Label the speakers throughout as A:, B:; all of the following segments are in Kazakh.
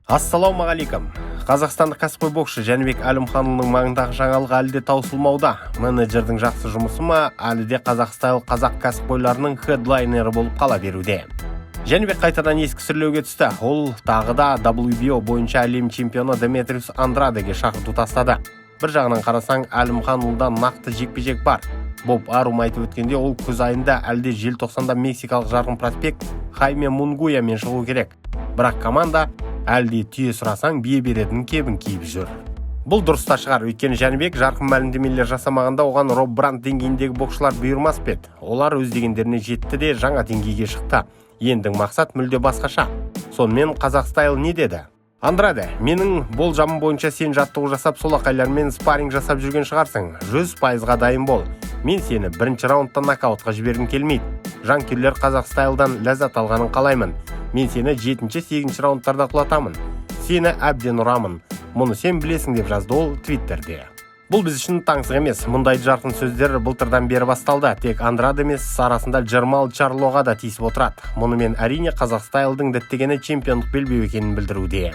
A: Ассалаумағалейкум! Қазақстандық кәсіпқой боксшы Жәнібек Әлімханұлының маңындағы жаңалық әлі де таусылмауда. Менеджердің жақсы жұмысы ма, әлі де Қазақ стайл қазақ кәсіпқойларының хедлайнері болып қала беруде. Жәнібек қайтадан ескі сүрлеуге түсті. Ол тағы да WBO бойынша әлем чемпионы Деметриус Андрадеге шақырту тастады. Бір жағынан қарасаң, Әлімханұлында нақты жекпе-жек бар. Боб Арум айтып өткенде, ол күз айында әлде желтоқсанда мексикалық жарқын проспект Хайме Мунгуямен шығу керек. Бірақ команда әлі де түйе сұрасаң, бие беретін кебін киіп жүр. Бұл дұрыс та шығар, өйткені Жәнібек жарқын мәлімдемелер жасамағанда, оған Роб Брандт деңгейіндегі боксшылар бұйырмас па еді? Олар өз дегендеріне жетті де, жаңа деңгейге шықты. Ендігі мақсат мүлде басқаша. Сонымен, Қазақ стайл не деді? «Андраде, менің болжамым бойынша, сен жаттығу жасап, солақайлармен спарринг жасап жүрген шығарсың. 100%-ға дайын бол. Мен сені бірінші раундта нокаутқа жібергім келмейді. Жанкүйерлер Қазақ стайлдан ләззат алғанын қалаймын. Мен сені жетінші, сегізінші раундтарда құлатамын, сені әбден ұрамын. Мұны сен білесің», – деп жазды ол Твиттерде. Бұл біз үшін таңсық емес. Мұндай жарқын сөздер былтырдан бері басталды. Тек Андраде емес, арасында Джермал Чарлоға да тиісіп отырады. Мұнымен, әрине, Қазақ стайлдың діттегені чемпиондық белбеу екенін білдіруде.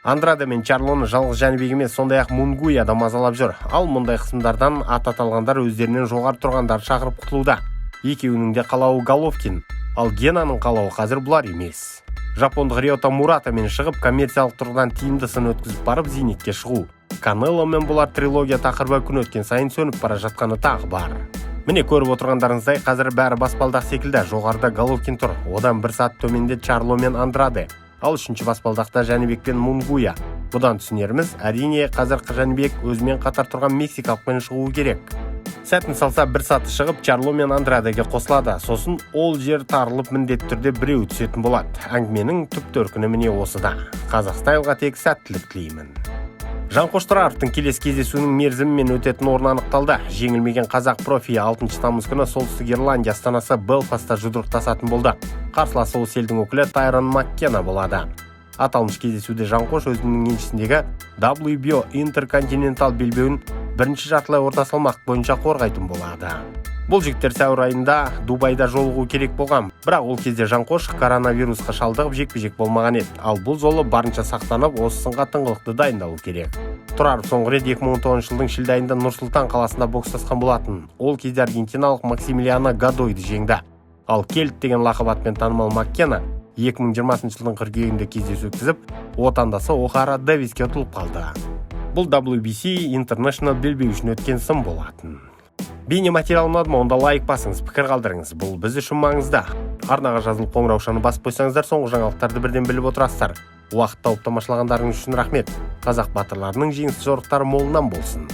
A: Андраде мен Чарлоны жалғыз Жәнібек емес, сондай ақ Мунгуя да мазалап жүр. Ал мұндай қысымдардан аты аталғандар өздерінен жоғары тұрғандарды шақырып құтылуда. Екеуінің де қалауы Головкин, ал Генаның қалауы қазір бұлар емес, жапондық Риота Муратамен шығып, коммерциялық тұрғыдан тиімді сын өткізіп барып, зейнетке шығу. Канеломен болар трилогия тақырыбы күн өткен сайын сөніп бара жатқаны тағы бар. Міне, көріп отырғандарыңыздай, қазір бәрі баспалдақ секілді. Жоғарыда Головкин тұр, одан бір саты төменде Чарло мен Андраде, ал үшінші баспалдақта Жәнібек пен Мунгуя. Бұдан түсінеріміз, әрине, қазір Жәнібек өзімен қатар тұрған мексикалықпен шығуы керек. Сәтін салса, бір саты шығып, Чарло мен Андрадеге қосылады. Сосын ол жер тарылып, міндетті түрде біреу түсетін болады. Әңгіменің түп төркіні міне осыда. Қазақ стайлға тек сәттілік тілеймін. Жанқош Тұраровтың келесі кездесуінің мерзімі мен өтетін орны анықталды. Жеңілмеген қазақ профи 6 тамыз күні Солтүстік Ирландия астанасы Белфастта жұдырықтасатын болды. Қарсыласы осы елдің өкілі Тайрон Маккена болады. Аталмыш кездесуде Жанқош өзінің еншісіндегі WBO Intercontinental белбеуін бірінші жартылай орта салмақ бойынша қорғайтын болады. Бұл жігіттер сәуір айында Дубайда жолығу керек болған, бірақ ол кезде Жанқош коронавирусқа шалдығып, жекпе-жек болмаған еді. Ал бұл жолы барынша сақтанып, осы сынға тыңғылықты дайындалу керек. Тұраров соңғы рет 2019 жылдың шілде айында Нұр-Сұлтан қаласында бокстасқан болатын. Ол кезде аргентиналық Максимилиано Гадойды жеңді. Ал Кельт деген лақап атпен танымал Маккена 2020 жылдың қыркүйегінде кездесу өткізіп, отандасы О'Хара Дэвиске ұтылып қалды. Бұл WBC International белбеуі үшін өткен сын болатын. Бейнематериал ұнады ма? Онда лайк басыңыз, пікір қалдырыңыз, бұл біз үшін маңызды. Арнаға жазылып, қоңыраушаны басып қойсаңыздар, соңғы жаңалықтарды бірден біліп отырасыздар. Уақыт тауып тамашалағандарыңыз үшін рахмет. Қазақ батырларының жеңісті жорықтары молынан болсын!